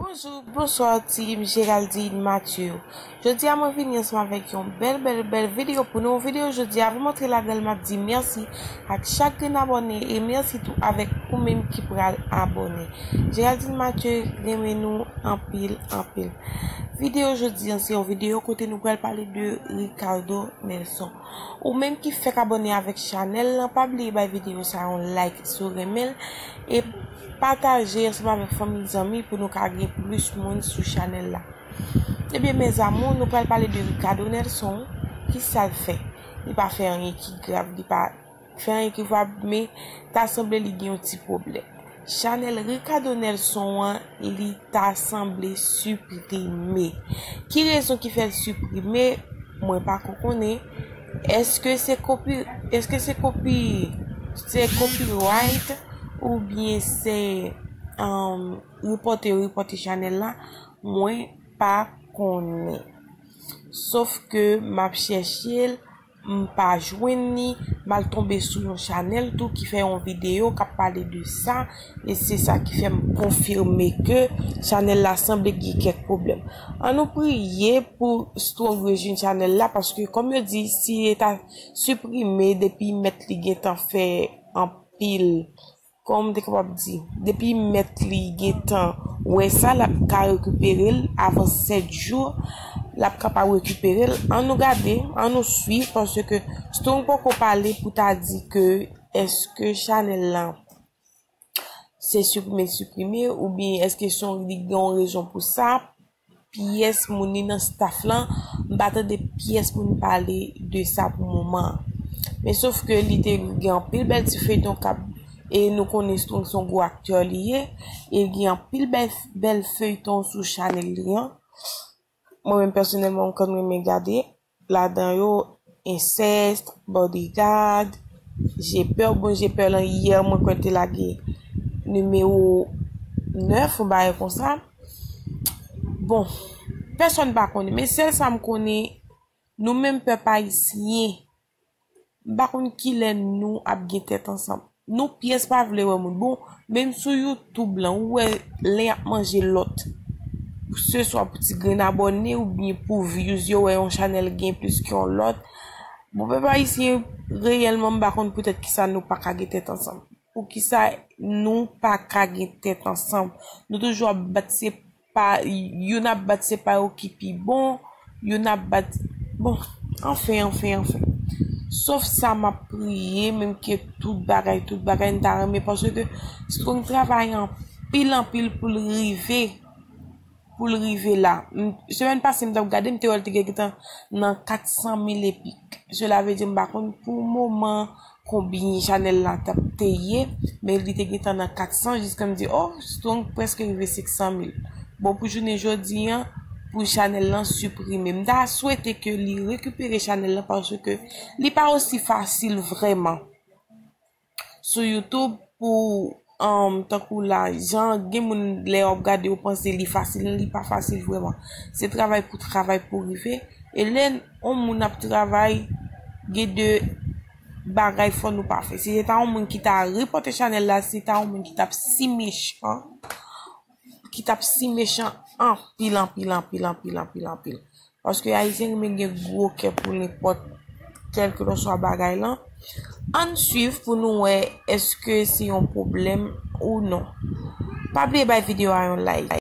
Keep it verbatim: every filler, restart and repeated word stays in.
Bonjou, bonswa, team Géraldine Mathieu. Jodi a, mwen vini ansanm avèk yon bèl, bèl, bèl videyo pou nou. Videyo jodi a, pou montre ladan l, m ap di mèsi ak chak grenn abòne e mèsi tou avèk ou menm ki pral abòne. Géraldine Mathieu renmen nou anpil, anpil. Videyo jodi a, se yon videyo kote nou pral pale de Ricardo Nelson. Ou menm ki fèk abòne avèk chanèl lan, pa bliye bay videyo sa yon like si w renmen l e pataje ansanm avèk fanmi, zanmi pou nou ka gen plis moun sou chanèl la. Ebyen, mes amours, nou pral pale de Ricardo Nelson. Kisa l fè? Li pa fè anyen ki grav, li pa fè anyen ki grav, men ta sanble li gen yon ti pwoblèm. Chanèl Ricardo Nelson an, li ta sanble siprime. Ki rezon ki fè l siprime? Mwen pa ko konnen. Èske se kopi, èske se kopi, se copyright oubyen se, um, ripòte yo ripòte chanèl la? Mwen pa konnen. Sof ke m ap chèche l, m pa jwenn li, m al tonbe sou yon chanèl tou ki fè yon videyo k ap pale de sa, e se sa ki fè m konfime ke chanèl la sanble gen kèk pwoblèm. Ann nou priye pou Strong rejwenn chanèl la, paske kòm yo di, si li ta siprime depi mèt li gentan fè anpil, kòm m te kapab di, depi mèt li gentan wè sa, l ap ka rekipere l avan sèt jou, l ap kapab rekipere l. Ann nou gade, ann nou swiv, paske Strong poko pale pou ta di ke èske chanèl lan se siprime, siprime, oubyen èske se yon, li gen yon rezon pou sa, pyès moun ni nan staff lan, m pa tande pyès moun pale de sa pou moman an. Men sof ke li te gen anpil bèl ti feyton k ap, e nou konnen Strong se yon gwo aktè li ye, e gen anpil bèl, bèl feyton sou chanèl li an. Mwen menm pèsonèlman, m konn renmen gade. Ladan yo, Inceste, Bodyguard, J'ai peur. Bon, J'ai peur lan, yè mwen kwè te lage nimewo nèf, yon bagay konsa. Bon, pèsonn pa konnen, men sèl sa m konnen, nou menm pèp ayisyen, m pa konn kilè nou ap gen tèt ansanm. Nou pyès pa vle wè moun. Bon, menm sou YouTube lan, ou wè lè y ap manje lòt. Se swa pou ti grenn abòne oubyen pou views yo wè yon chanèl gen plis ke yon lòt. Bon, pèp ayisyen, reyèlman, m pa konn poutèt kisa nou pa ka gen tèt ansanm. Poukisa nou pa ka gen tèt ansanm? Nou toujou ap bat se pa, youn ap bat se pa yo ki pi bon, youn ap bat, bon, anfen, anfen, anfen. Sof sa, m ap priye, menm ke tout bagay, tout bagay, m ta renmen, paske Strong travay anpil, anpil pou l rive, pou l rive la. M, semèn pase, m t ap gade, m te wè l te gentan nan kat san mil e pik. Sela vle di, m pa konn pou moman, konbyen chanèl la t ap te ye, men li te gentan nan kat san, jiska m di, oh, Strong prèske rive senk san mil. Bon, pou jounen jodi an, pou chanèl lan siprime. M ta swete ke li rekipere chanèl lan, paske li pa osi fasil vrèman sou YouTube pou, um, tankou la, jan gen moun lè w ap gade, yo panse li fasil, li pa fasil vrèman. Se travay pou travay pou rive. E lè yon moun ap travay, gen de bagay fò nou pa fè. Si se ta yon moun ki ta repòte chanèl la, si se ta yon moun ki t ap si mechan, ki t ap si mechan anpil, anpil, anpil, anpil, anpil, anpil. Paske Ayisyen renmen gen gwo kè pou nenpòt kèlkeswa bagay lan. Ann swiv pou nou wè èske se yon pwoblèm ou non. Pa bliye bay videyo a yon like.